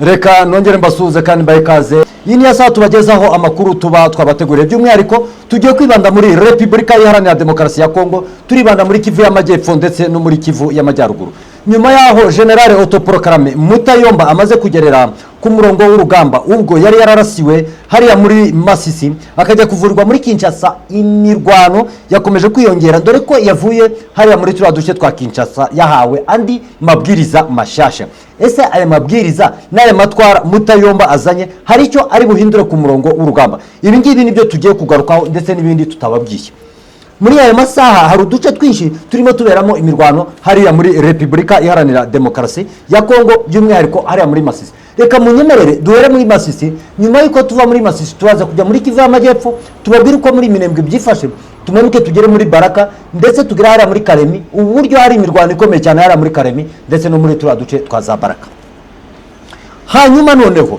Reka nongere mbasuhuze kandi mbahe ikaze. Iyi niyo saha tubagezaho amakuru tuba twabateguriye. By'umwihariko tugiye kwibanda muri Repubulika Iharanira Demokarasi ya Kongo, turibanda muri Kivu y'Amajyepfo ndetse no muri Kivu y'Amajyaruguru. Nyuma y'aho Général autoproclamé Mutayomba amaze kugerera ku murongo w'urugamba, ubwo yari yararasiwe hariya muri Masisi akajya kuvurwa muri Kinshasa, imirwano yakomeje kwiyongera, dore ko yavuye hariya muri turiya duce twa Kinshasa yahawe andi mabwiriza mashasha. Ese aya mabwiriza n'aya matwara Mutayomba azanye hari icyo ari buhindure ku murongo w'urugamba? Ibi ngibi nibyo tugiye kugarukaho ndetse n'ibindi tutababwiye. Muri aya masaha hari uduce twinshi turimo tuberamo imirwano hariya muri Repubulika Iharanira Demokarasi ya Kongo, by'umwihariko hariya muri Masisi. Reka munyemerere duhere muri Masisi. Nyuma y'uko tuva muri Masisi, turaza kujya muri Kivu y'Amajyepfo, tubabwire uko muri Minembwe byifashe, tumanuke tugere muri Baraka, ndetse tugere hariya muri Karemi, uburyo hari imirwano ikomeye cyane hariya muri Karemi ndetse no muri turiya duce twa za Baraka. Hanyuma noneho,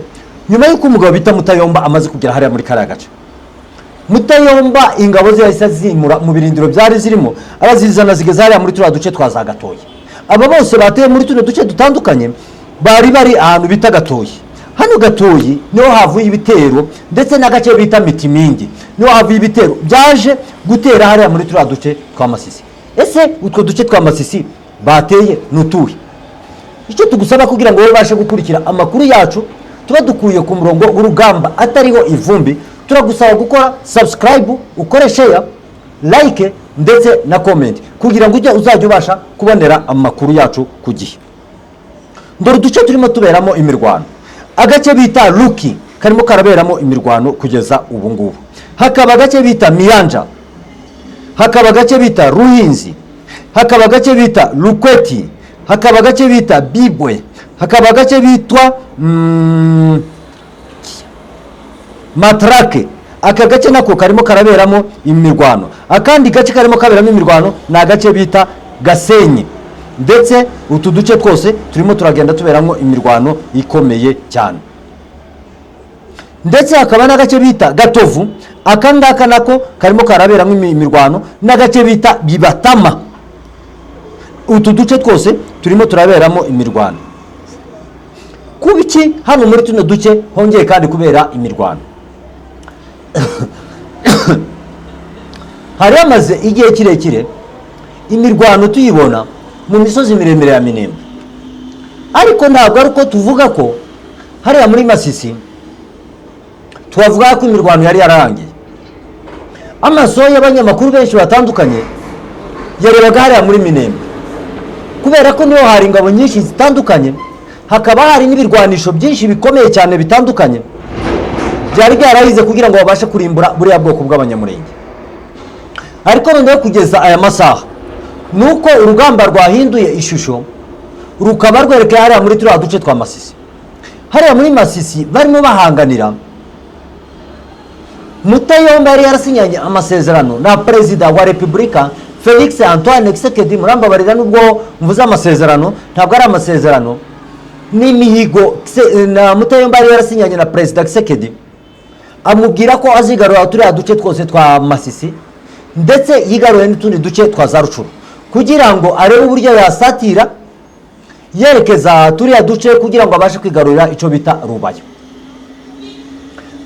nyuma y'uko umugabo bita Mutayomba amaze kugera hariya muri kariya gace, Mutayomba ingabo ze yahise azimura mu birindiro byari zirimo, arazizana zigeze hariya muri turiya duce twa za Gatoya. Aba bose bateye muri tuno duce dutandukanye bari bari ahantu bita Gatoyi. Hano Gatoyi niho havuye ibitero, ndetse n'agace bita Mitimingi niho havuye ibitero byaje gutera hariya muri turiya duce twa Masisi. Ese utwo duce twa Masisi bateye ni utuhe? Icyo tugusaba kugira ngo wowe ubashe gukurikira amakuru yacu tuba dukuye ku murongo w'urugamba atariho ivumbi, turagusaba gukora subscribe, ukore share, like ndetse na comment, kugira ngo ujye uzajya ubasha kubonera amakuru yacu ku gihe. Dore uduce turimo tuberamo imirwano. Agace bita Luki karimo karaberamo imirwano kugeza ubu ngubu, hakaba agace bita Miyanja, hakaba agace bita Ruhinzi, hakaba agace bita Lukweti, hakaba agace bita Bibwe, hakaba agace bitwa Matrake. Aka gace nako karimo karaberamo imirwano. Akandi gace karimo kaberamo imirwano ni agace bita Gasenyi. Ndetse utu duce twose turimo turagenda tuberamo imirwano ikomeye cyane, ndetse hakaba n'agace bita Gatovu. Aka ngaka nako karimo karaberamo imirwano, n'agace bita Bibatama. Utu duce twose turimo turaberamo imirwano. Kuba iki hano muri tuno duce hongeye kandi kubera imirwano? Hari hamaze igihe kirekire imirwano tuyibona mu misozi miremire ya Minembwe, ariko ntabwo ari uko tuvuga ko hariya muri Masisi twavuga ko imirwano yari yararangiye. Amaso y'abanyamakuru benshi batandukanye yarebaga hariya muri Minembwe, kubera ko niho hari ingabo nyinshi zitandukanye, hakaba hari n'ibirwanisho byinshi bikomeye cyane bitandukanye byari byarahize kugira ngo babashe kurimbura buriya bwoko bw'Abanyamurenge. Ariko noneho kugeza aya masaha ni uko urugamba rwahinduye ishusho, rukaba rwerekeye hariya muri turiya duce twa Masisi. Hariya muri Masisi barimo bahanganira. Mutayomba yari yarasinyanye amasezerano na Perezida wa Repubulika Felix Antoine Tshisekedi. Murambabarira nubwo mvuze amasezerano, ntabwo ari amasezerano, n'imihigo. Na Mutayomba yari yarasinyanye na Perezida Tshisekedi, amubwira ko azigarura turiya duce twose twa Masisi, ndetse yigaruye n'utundi duce twa za Rucuru, kugira ngo arebe uburyo yasatira yerekeza turiya duce kugira ngo abashe kwigarurira icyo bita Rubaya.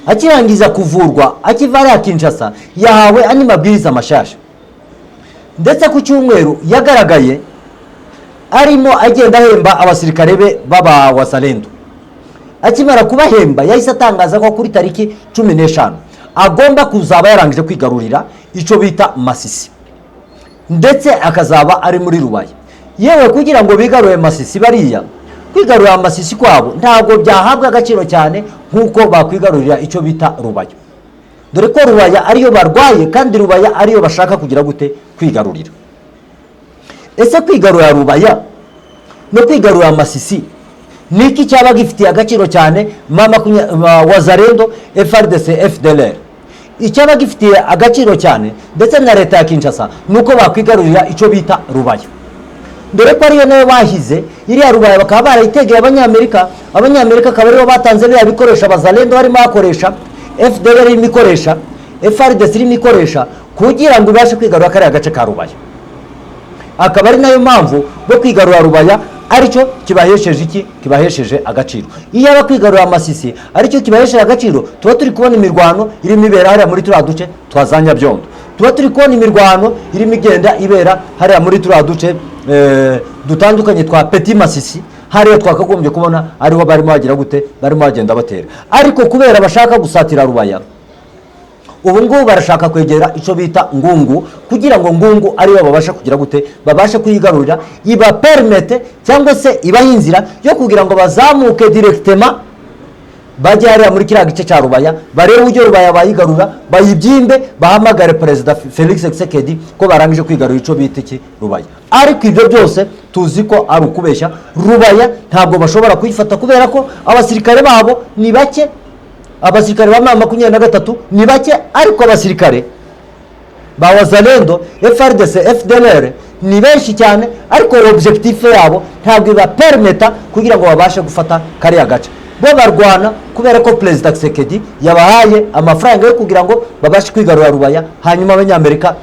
Akirangiza kuvurwa, akiva hariya Kinshasa, yahawe andi mabwiriza mashasha. Ndetse ku cyumweru yagaragaye arimo agenda ahemba abasirikare be b'aba Wazalendo. Akimara kubahemba, yahise atangaza ko kuri tariki 15 agomba kuzaba yarangije kwigarurira icyo bita Masisi, ndetse akazaba ari muri Rubaya. Yewe, kugira ngo bigarure Masisi, bariya kwigarurira Masisi kwabo ntabwo byahabwa agaciro cyane nk'uko bakwigarurira icyo bita Rubaya, dore ko Rubaya ariyo barwaye kandi Rubaya ariyo bashaka kugira gute? Kwigarurira. Ese kwigarurira Rubaya no kwigarurira Masisi ni iki cyaba gifitiye agaciro cyane Wazalendo, FARDC, FDLR? Icyaba gifitiye agaciro cyane ndetse na leta ya Kinshasa ni uko bakwigarurira icyo bita Rubaya, dore ko ariyo nayo bahize. Iriya Rubaya bakaba barayitegeye Abanyamerika. Abanyamerika akaba aribo batanze biriya bikoresho Abazalendo barimo bakoresha, FDLR irimo ikoresha, FARDC irimo ikoresha, kugira ngo ibashe kwigarurira kariya gace ka Rubaya. Akaba ari nayo mpamvu bo kwigarura Rubaya Aricyo kibahesheje iki? Kibahesheje agaciro. Iyo aba kwigarurira Masisi aricyo kibahesheje agaciro, tuba turi kubona imirwano irimo ibera hariya muri turiya duce twa za Nyabyondo, tuba turi kubona imirwano irimo igenda ibera hariya muri turiya duce dutandukanye twa Petit Masisi. Hariya twakagombye kubona ariho barimo bagira gute? Barimo bagenda batera. Ariko kubera bashaka gusatira Rubaya, ubu ngubu barashaka kwegera icyo bita Ngungu, kugira ngo Ngungu ariyo babasha kugira gute? Babashe kuyigarurira, iba permette cyangwa se ibaha inzira yo kugira ngo bazamuke directement, bajye hariya muri kiriya gice cya Rubaya, barebe uburyo Rubaya bayigarura, bayibyimbe, bahamagare Perezida Felix Tshisekedi ko barangije kwigarurira icyo bita iki? Rubaya. Ariko ibyo byose tuzi ko ari ukubeshya. Rubaya ntabwo bashobora kuyifata kubera ko abasirikare babo ni bake. Abasirikare ba M23 ni bake, ariko abasirikare ba Wazalendo, FARDC, FDLR ni benshi cyane. Ariko objectif yabo ntabwo ibapermetta kugira ngo babashe gufata kariya gace. Bo barwana kubera ko Perezida Tshisekedi yabahaye amafaranga yo kugira ngo babashe kwigarura Rubaya, hanyuma Abanyamerika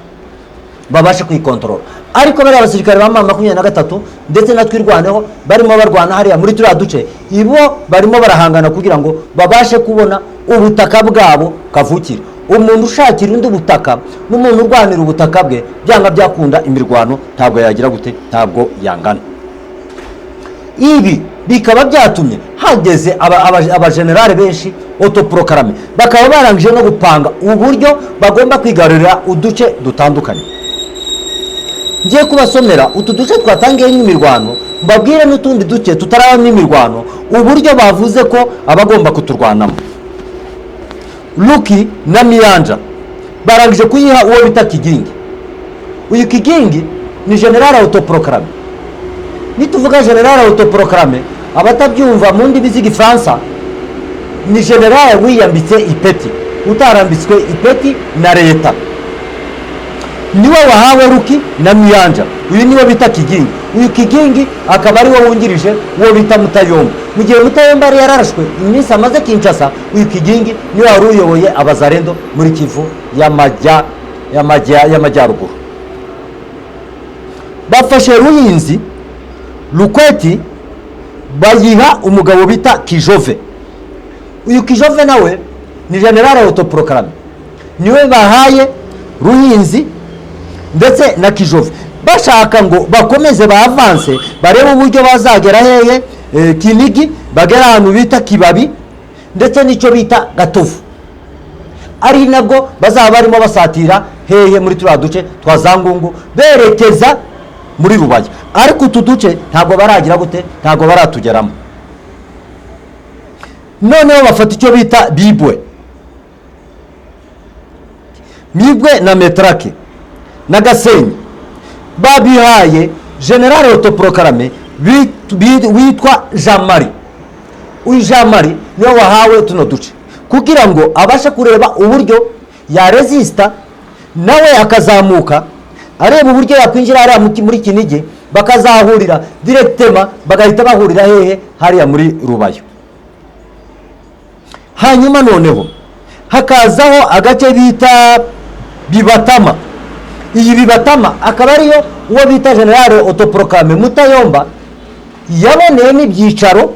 babashe kuyikontorora. Ariko bariya basirikare ba M23 ndetse na Twirwaneho barimo barwana hariya muri turiya duce, ibo barimo barahangana kugira ngo babashe kubona ubutaka bwabo kavukire. Umuntu ushakira undi butaka n'umuntu urwanira ubutaka bwe, byanga byakunda imirwano ntabwo yagira gute? Ntabwo yangana. Ibi bikaba byatumye hageze abajenerali benshi autoproclamés, bakaba barangije no gupanga uburyo bagomba kwigarurira uduce dutandukanye. Ngiye kubasomera utu duce twatangiyemo imirwano, mbabwire n'utundi duce tutarabamo imirwano, uburyo bavuze ko abagomba kuturwanamo. Luki na Miyanja barangije kuyiha uwo bita Kigingi. Uyu Kigingi ni général autoproclamé. Nituvuga général autoproclamé, abatabyumva mu ndimi z'Igifaransa, ni général wiyambitse ipeti, utarambitswe ipeti na leta. Niwe wahawe Ruki na Miyanja. Uyu niwe bita Kigingi. Uyu Kigingi akaba ari we wungirije uwo bita Mutayomba. Mu gihe Mutayomba yari yararashwe, iminsi amaze Kinshasa, uyu Kigingi niwe wari uyoboye Abazarendo muri Kivu y'Amajyaruguru. Bafashe Ruhinzi, Lukweti, bayiha umugabo bita Kijove. Uyu Kijove nawe ni général autoproclamé. Niwe bahaye Ruhinzi ndetse na Kijove, bashaka ngo bakomeze bavanse, barebe uburyo bazagera hehe? Kinigi, bagera ahantu bita Kibabi ndetse n'icyo bita Gatovu, ari nabwo bazaba barimo basatira hehe? Muri turiya duce twa za Ngungu, berekeza muri Rubaya. Ariko utu duce ntabwo baragira gute? Ntabwo baratugeramo. Noneho bafata icyo bita Bibwe, Mibwe na Metrake na Gasenyi, babihaye général autoproclamé witwa Jean Marie. Uyu Jean Marie niwe wahawe tuno duce kugira ngo abashe kureba uburyo yarezisita, nawe akazamuka areba uburyo yakwinjira hariya muri Kinigi, bakazahurira directement, bagahita bahurira hehe? Hariya muri Rubayo. Hanyuma noneho hakazaho agace bita Bibatama. Iyi Bibatama akaba ariyo uwo bita général autoproclamé Mutayomba yaboneyemo ibyicaro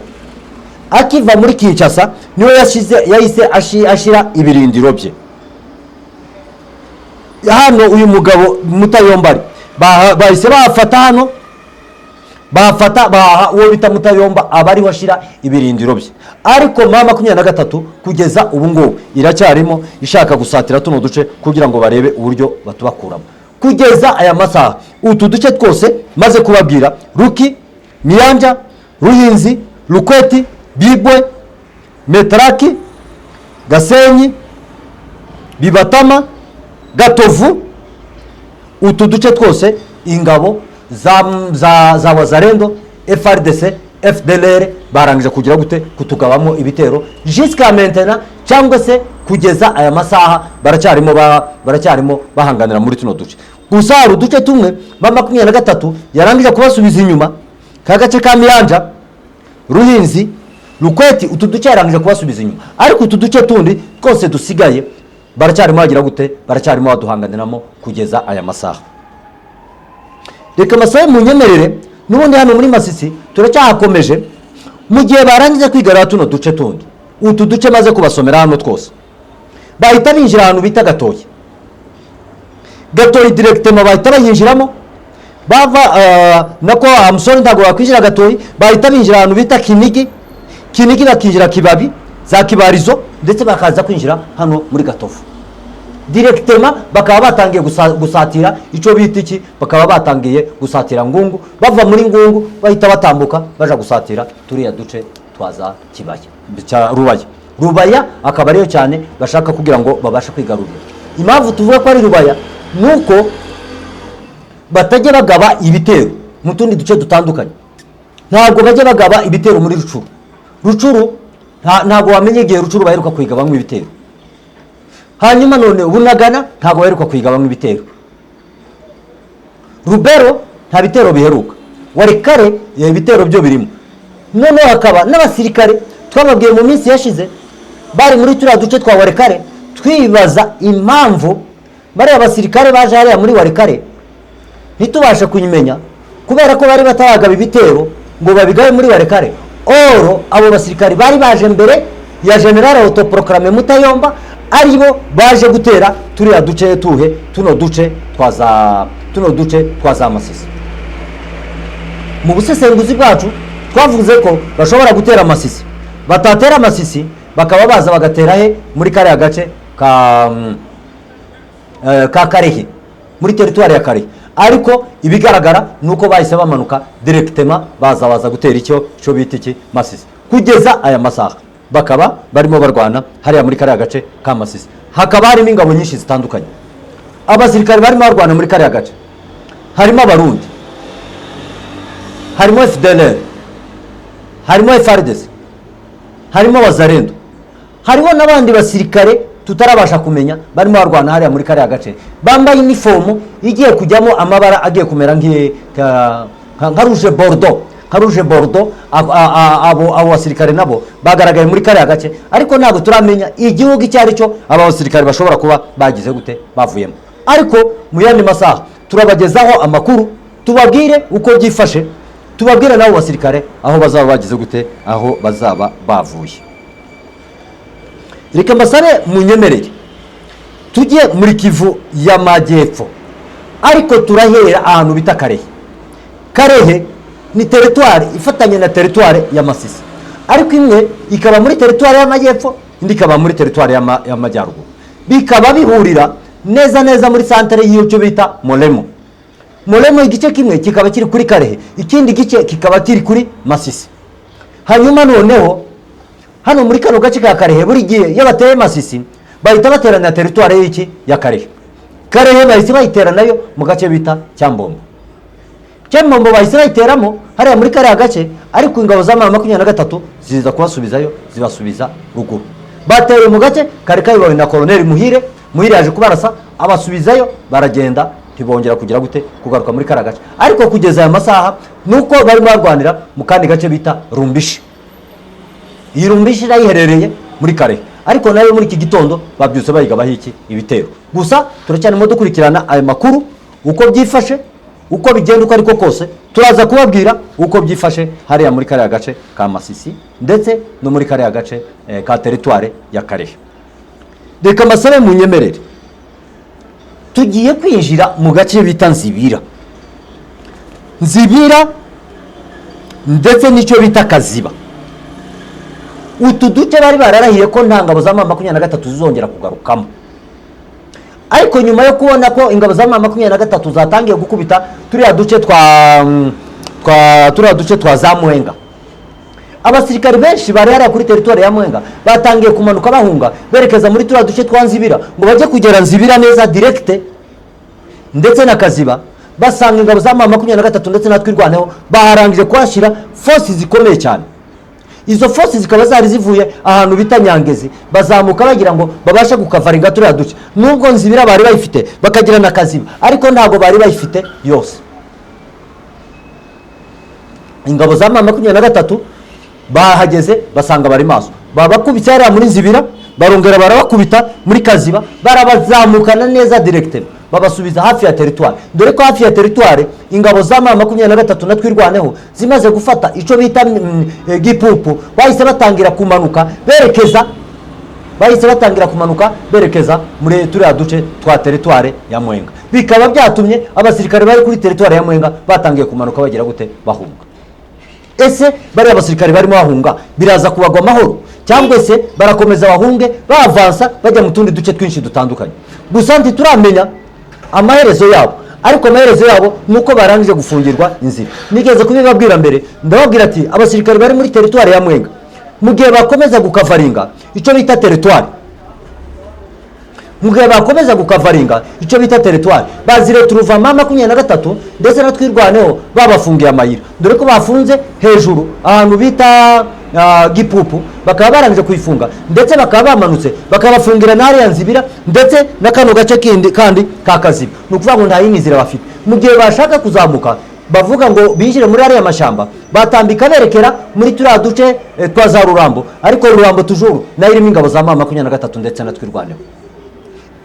akiva muri Kinshasa. Niwe yashyize, yahise ashyira ibirindiro bye hano. Uyu mugabo Mutayomba ari bahise bahafata hano, bafata baha uwo bita Mutayomba, aba ariho ashyira ibirindiro bye. Ariko M23 kugeza ubu ngubu iracyarimo ishaka gusatira tuno duce kugira ngo barebe uburyo batubakuramo. Kugeza aya masaha, utu duce twose maze kubabwira, Ruki, Miyanja, Ruhinzi, Lukweti, Bibwe, Metaraki, Gasenyi, Bibatama, Gatovu, utu duce twose ingabo za Wazarendo, FARDC, FDLR barangije kugira gute? Kutugabamo ibitero jusqu'à maintenant, cyangwa se kugeza aya masaha baracyarimo bahanganira muri tuno duce. Gusa hari uduce tumwe M23 yarangije kubasubiza inyuma, ka gace ka Miyanja, Ruhinzi, Lukweti, utu duce yarangije kubasubiza inyuma. Ariko utu duce tundi twose dusigaye baracyarimo bagira gute? Baracyarimo baduhanganiramo kugeza aya masaha. Reka amasaha munyemerere. N'ubundi hano muri Masisi turacyahakomeje. Mu gihe barangiza kwigarura tuno duce tundi, utu duce maze kubasomera hano twose, bahita binjira ahantu bita Gatoyi. Gatoyi directement bahita bayinjiramo bava nako amusore ntabwo bakwinjira Gatoyi, bahita binjira ahantu bita Kinigi. Kinigi bakinjira Kibabi, za Kibarizo, ndetse bakaza kwinjira hano muri Gatovu directement, bakaba batangiye gusatira icyo bita iki, bakaba batangiye gusatira Ngungu. Bava muri Ngungu bahita batambuka baja gusatira turiya duce twa za Kibaya cya Rubaya. Rubaya akaba ariyo cyane bashaka kugira ngo babashe kwigarurira. Impamvu tuvuga ko ari Rubaya ni uko batajya bagaba ibitero mu tundi duce dutandukanye. Ntabwo bajya bagaba ibitero muri Rucuru. Rucuru ntabwo wamenya igihe Rucuru baheruka kuyigabamo ibitero. Hanyuma none Bunagana ntabwo baheruka kuyigabamo ibitero. Rubero nta bitero biheruka. Walikale ibitero byo birimo. Noneho hakaba n'abasirikare twababwiye mu minsi yashize bari muri turiya duce twa Walikale, twibaza impamvu bariya basirikare baje hariya muri Walikale ntitubashe kuyimenya, kubera ko bari bataragaba ibitero ngo babigabe muri Walikale. Oro abo basirikare bari baje mbere ya général autoproclamé Mutayomba, aribo baje gutera turiya duce tuhe, tuno duce twa za Masisi. Mu busesenguzi bwacu twavuze ko bashobora gutera Masisi, batatera Masisi bakaba baza bagatera he? Muri kariya gace ka Karehe, muri teritwari ya Karehe. Ariko ibigaragara ni uko bahise bamanuka directement baza gutera icyo cyo bita iki? Masisi. Kugeza aya masaha bakaba barimo barwana hariya muri kariya gace ka Masisi, hakaba harimo ingabo nyinshi zitandukanye. Abasirikare barimo barwana muri kariya gace harimo Abarundi, harimo FDLR, harimo FARDC, harimo Wazalendo, hariho n'abandi basirikare tutarabasha kumenya barimo barwana hariya muri kariya gace, bambaye inifomu igiye kujyamo amabara agiye kumera nka rouge bordeaux, nka rouge bordeaux. Abo basirikare nabo bagaragaye muri kariya gace, ariko ntabwo turamenya igihugu icyo ari cyo aba basirikare bashobora kuba bagize gute, bavuyemo. Ariko mu yandi masaha turabagezaho amakuru, tubabwire uko byifashe, tubabwire n'abo basirikare aho bazaba bagize gute, aho bazaba bavuye. Reka mbasabe munyemerere tujye muri Kivu y'Amajyepfo, ariko turahera ahantu bita Karehe. Karehe ni teritwari ifatanye na teritwari ya Masisi, ariko imwe ikaba muri teritwari y'Amajyepfo, indi ikaba muri teritwari y'Amajyaruguru, bikaba bihurira neza neza muri santere y'icyo bita Molemo. Molemo igice kimwe kikaba kiri kuri Karehe, ikindi gice kikaba kiri kuri Masisi. Hanyuma noneho hano muri kano gace ka Karehe, buri gihe iyo bateye Masisi bahita baterana teritwari y'iki? Ya Karehe. Karehe bahise bayitera nayo mu gace bita Cyambombo. Cyambombo bahise bayiteramo hariya muri kariya gace, ariko ingabo za M23 ziza kubasubizayo, zibasubiza ruguru. Bateye mu gace kari kayobowe na Koloneli Muhire. Muhire yaje kubarasa abasubizayo, baragenda, ntibongera kugira gute? Kugaruka muri kariya gace. Ariko kugeza aya masaha nuko barimo barwanira mu kandi gace bita Rumbishi. Iyi Rumbishi nayo iherereye muri Karehe, ariko nayo muri iki gitondo babyutse bayigabaho iki? Ibitero. Gusa turacyarimo dukurikirana ayo makuru uko byifashe, uko bigenda, uko ariko kose turaza kubabwira uko byifashe hariya muri kariya gace ka Masisi ndetse no muri kariya gace ka teritware ya Karehe. Reka mbasabe munyemerere tugiye kwinjira mu gace bita Nzibira. Nzibira ndetse n'icyo bita Kaziba, utu duce bari bararahiye ko nta ngabo za M23 zizongera kugarukamo. Ariko nyuma yo kubona ko ingabo za M23 zatangiye gukubita turiya duce twa za Mwenga, abasirikari benshi bari hariya kuri teritwari ya Mwenga batangiye kumanuka bahunga berekeza muri turiya duce twa Nzibira, ngo bajye kugera Nzibira neza directe ndetse na Kaziba, basanga ingabo za M23 ndetse na Twirwaneho baharangije kuhashyira force zikomeye cyane. Izo force zikaba zari zivuye ahantu bita Nyangezi, bazamuka bagira ngo babashe gukavaringa turiya duce. Nubwo Nzibira bari bayifite bakagira na Kaziba, ariko ntabwo bari bayifite yose. Ingabo za M23 bahageze basanga bari maso, babakubise hariya muri Nzibira, barongera barabakubita muri Kaziba, barabazamukana neza directe. Babasubiza hafi ya territoire, dore ko hafi ya territoire ingabo za M23 na Twirwaneho zimaze gufata icyo bita Gipupu, bahise batangira kumanuka berekeza muri turiya duce twa territoire ya Mwenga. Bikaba byatumye abasirikare bari kuri territoire ya Mwenga batangiye kumanuka bagira gute? Bahunga. Ese bariya basirikare barimo bahunga biraza kubagwa amahoro, cyangwa se barakomeza bahunge bavansa bajya mu tundi duce twinshi dutandukanye? Gusa ntituramenya amaherezo yabo, ariko amaherezo yabo ni uko barangije gufungirwa inzira. Nigeze kubibabwira mbere, ndababwira ati abasirikare bari muri territoire ya Mwenga, mu gihe bakomeza gukavaringa icyo bita territoire, mu gihe bakomeza gukavaringa icyo bita territoire, bazireturuva M23 ndetse na Twirwaneho babafungiye amayira, dore ko bafunze hejuru ahantu bita Gipupu, bakaba barangije kuyifunga, ndetse bakaba bamanutse bakabafungira n'hariya Nzibira ndetse na kano gace kindi kandi ka Kaziba. Ni ukuvuga ngo nta yindi nzira bafite. Mu gihe bashaka kuzamuka bavuga ngo binjire muri ariya mashyamba, batambika berekera muri turiya duce twa za Rurambo, ariko Rurambo toujours nayo irimo ingabo za M23 ndetse na Twirwaneho.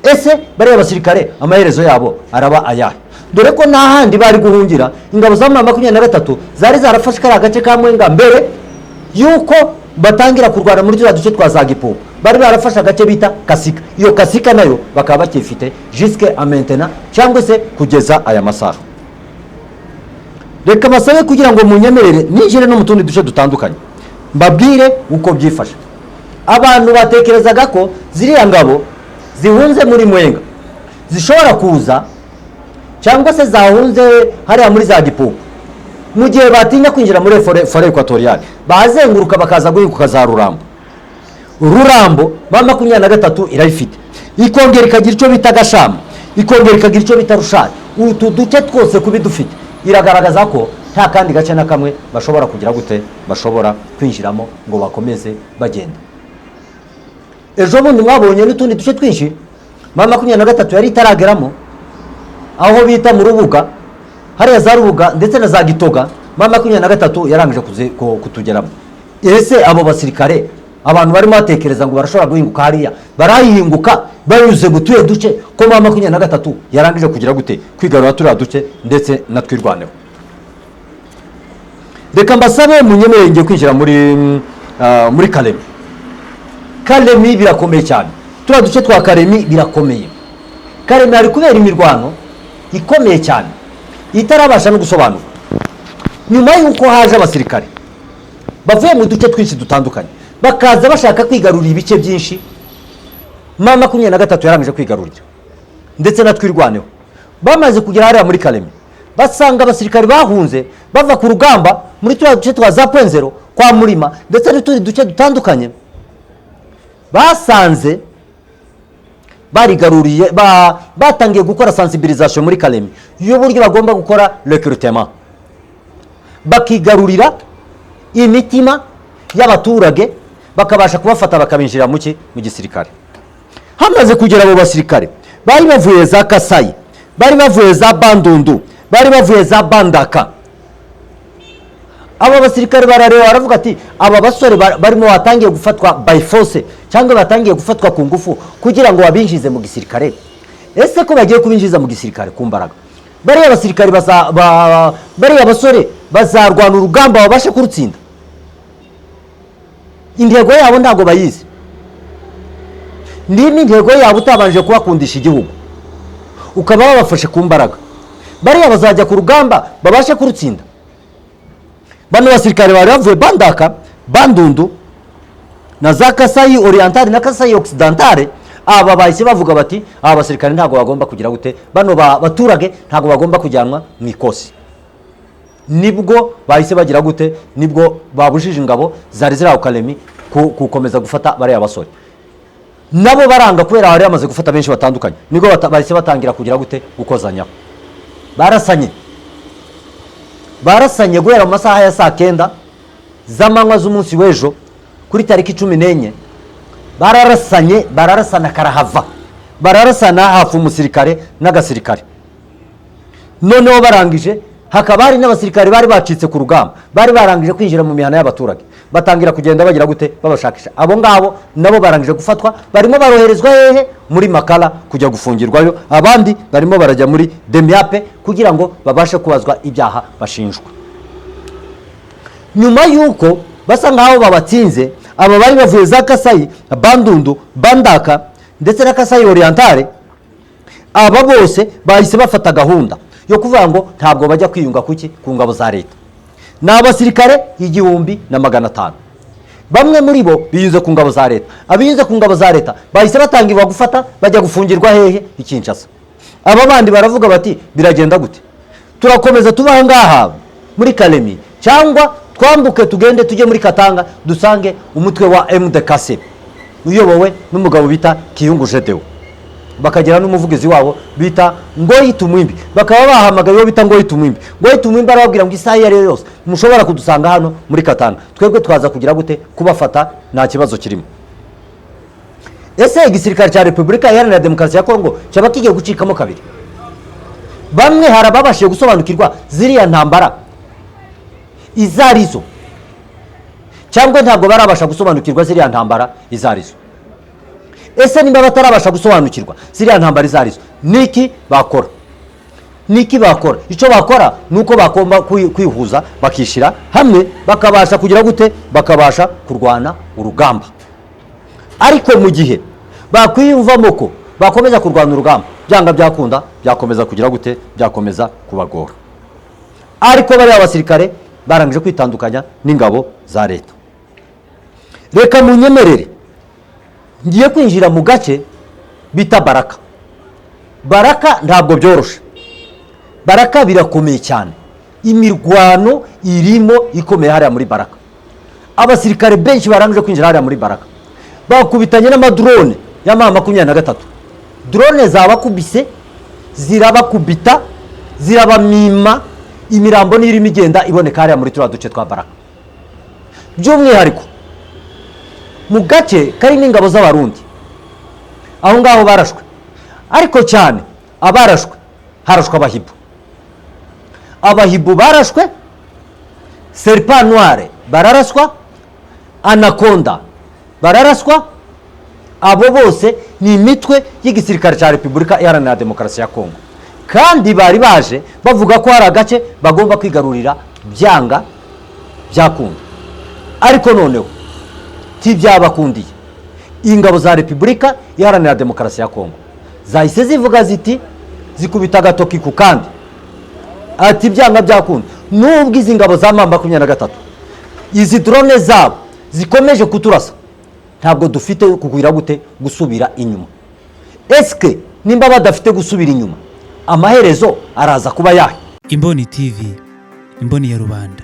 Ese bariya basirikare amaherezo yabo araba ayahe? Dore ko nta handi bari guhungira. Ingabo za M23 zari zarafashe kariya gace ka Mwenga mbere yuko batangira kurwana muri turiya duce twa za Gipupu. Bari barafashe agace bita Kasika. Iyo Kasika nayo bakaba bakifite jusque à maintenant, cyangwa se kugeza aya masaha. Reka basabe kugira ngo munyemerere ninjire no mu tundi duce dutandukanye, mbabwire uko byifashe. Abantu batekerezaga ko ziriya ngabo zihunze muri Mwenga zishobora kuza, cyangwa se zahunze hariya muri za Gipupu, mu gihe batinya kwinjira muri forêt équatoriale, bazenguruka bakaza guhinguka za Rurambo. Rurambo M23 irayifite, ikongera ikagira icyo bita Gashama, ikongera ikagira icyo bita Rushari. Utu duce twose kubi dufite, iragaragaza ko nta kandi gace na kamwe bashobora kugira gute, bashobora kwinjiramo ngo bakomeze bagenda. Ejo bundi mwabonye n'utundi duce twinshi M23 yari itarageramo, aho bita mu Rubuga, hariya za Rubuga ndetse na za Gitoga, M23 yarangije kutugeramo. Ese abo basirikare abantu barimo batekereza ngo barashobora guhinguka hariya, barayihinguka banyuze mu tuye duce ko M23 yarangije kugira gute? Kwigarura turiya duce ndetse na Twirwaneho. Reka mbasabe munyemerere ngiye kwinjira muri Kalemi. Kalemi birakomeye cyane, turiya duce twa Kalemi birakomeye. Kalemi hari kubera imirwano ikomeye cyane itarabasha no gusobanurwa, nyuma y'uko haje abasirikare bavuye mu duce twinshi dutandukanye, bakaza bashaka kwigarurira ibice byinshi M23 yarangije kwigarurira ndetse na Twirwaneho. Bamaze kugera hariya muri Kalemi, basanga abasirikare bahunze bava ku rugamba muri turiya duce twa za Point Zéro, kwa Murima ndetse n'utundi duce dutandukanye. Basanze barigaruriye, batangiye gukora sensibilisation muri Kalemi y'uburyo bagomba gukora recrutement, bakigarurira imitima y'abaturage, bakabasha kubafata bakabinjira mu gisirikare. Hamaze kugera abo basirikare bari bavuye za Kasayi, bari bavuye za Bandundu, bari bavuye za Bandaka, aba basirikare barareba baravuga ati aba basore barimo batangiye gufatwa by force, cyangwa batangiye gufatwa ku ngufu kugira ngo babinjize mu gisirikare. Ese ko bagiye kubinjiza mu gisirikare ku mbaraga, bariya basirikare bariya basore bazarwana urugamba babashe kurutsinda? Intego yabo ntabwo bayizi. Niba intego yabo utabanje kubakundisha igihugu, ukaba wabafashe ku mbaraga, bariya bazajya ku rugamba babashe kurutsinda? Bano basirikare bari bavuye Bandaka, Bandundu na za Kasayi Orientale na Kasayi Occidentale, aba bahise bavuga bati aba basirikare ntabwo bagomba kugira gute, bano baturage ntabwo bagomba kujyanwa mu ikosi. Nibwo bahise bagira gute? Nibwo babujije ingabo zari ziri aho Kalemi gukomeza gufata bariya basore. Nabo baranga, kubera bari bamaze gufata benshi batandukanye. Nibwo bahise batangira kugira gute? Gukozanyaho. Barasanye, barasanye guhera mu masaha ya saa 9 z'amanywa z'umunsi w'ejo kuri tariki 14. Bararasanye, bararasana karahava, bararasana hafi umusirikare n'agasirikare. Noneho barangije, hakaba hari n'abasirikare bari bacitse ku rugamba, bari barangije kwinjira mu mihana y'abaturage. Batangira kugenda bagira gute? Babashakisha. Abo ngabo nabo barangije gufatwa, barimo baroherezwa hehe? Muri Makala kujya gufungirwayo. Abandi barimo barajya muri DEMIAP kugira ngo babashe kubazwa ibyaha bashinjwa. Nyuma y'uko basa nk'aho babatsinze, aba bari bavuye za Kasayi, Bandundu, Bandaka ndetse na Kasayi Orientale, aba bose bahise bafata gahunda yo kuvuga ngo ntabwo bajya kwiyunga kuki? Ku ngabo za leta. Ni abasirikare 1500. Bamwe muri bo biyunze ku ngabo za leta. Abiyunze ku ngabo za leta bahise batangirwa gufata, bajya gufungirwa hehe? I Kinshasa. Aba bandi baravuga bati: "Biragenda gute? Turakomeza tuba aha ngaha muri Kalemi, cyangwa twambuke tugende tujye muri Katanga dusange umutwe wa MDKC uyobowe n'umugabo bita Kiyungu Gedeon, bakagira n'umuvugizi wabo bita Ngoyi Tumwimbi?" Bakaba bahamagaye uwo bita Ngoyi Tumwimbi. Ngoyi Tumwimbi arababwira ngo isaha iyo ari yo yose mushobora kudusanga hano muri Katanga, twebwe twaza kugira gute? Kubafata, nta kibazo kirimo. Ese igisirikare cya Repubulika Iharanira Demokarasi ya Kongo cyaba kigiye gucikamo kabiri? Bamwe hari ababashije gusobanukirwa ziriya ntambara izo arizo, cyangwa ntabwo barabasha gusobanukirwa ziriya ntambara izo arizo? Ese niba batarabasha gusobanukirwa ziriya ntambara izo arizo, niki bakora? Niki bakora? Icyo bakora ni uko bagomba kwihuza, bakishyira hamwe, bakabasha kugira gute? Bakabasha kurwana urugamba. Ariko mu gihe bakwiyumvamo ko bakomeza kurwana urugamba, byanga byakunda byakomeza kugira gute? Byakomeza kubagora. Ariko bariya basirikare barangije kwitandukanya n'ingabo za leta. Reka munyemerere, ngiye kwinjira mu gace bita Baraka. Baraka ntabwo byoroshe, Baraka birakomeye cyane. Imirwano irimo ikomeye hariya muri Baraka. Abasirikare benshi barangije kwinjira hariya muri Baraka, bakubitanye n'amadrone ya M23. Drone zabakubise, zirabakubita, zirabamima. Imirambo niyo irimo igenda iboneka hariya muri turiya duce twa Baraka, by'umwihariko mu gace karimo ingabo z'Abarundi. Aho ngaho barashwe, ariko cyane abarashwe, harashwe Abahibu. Abahibu barashwe, Serpent Noir bararaswa, Anaconda bararaswa. Abo bose ni imitwe y'igisirikare cya Repubulika Iharanira Demokarasi ya Kongo, kandi bari baje bavuga ko hari agace bagomba kwigarurira byanga byakunda. Ariko noneho ntibyabakundiye. Ingabo za Repubulika Iharanira Demokarasi ya Kongo zahise zivuga ziti, zikubita agatoki ku kandi, ati: "Byanga byakunda, nubwo izi ngabo za M23, izi drone zabo zikomeje kuturasa, ntabwo dufite kugira gute? Gusubira inyuma." Esike nimba badafite gusubira inyuma, amaherezo araza kuba yahe? Imboni TV, imboni ya rubanda.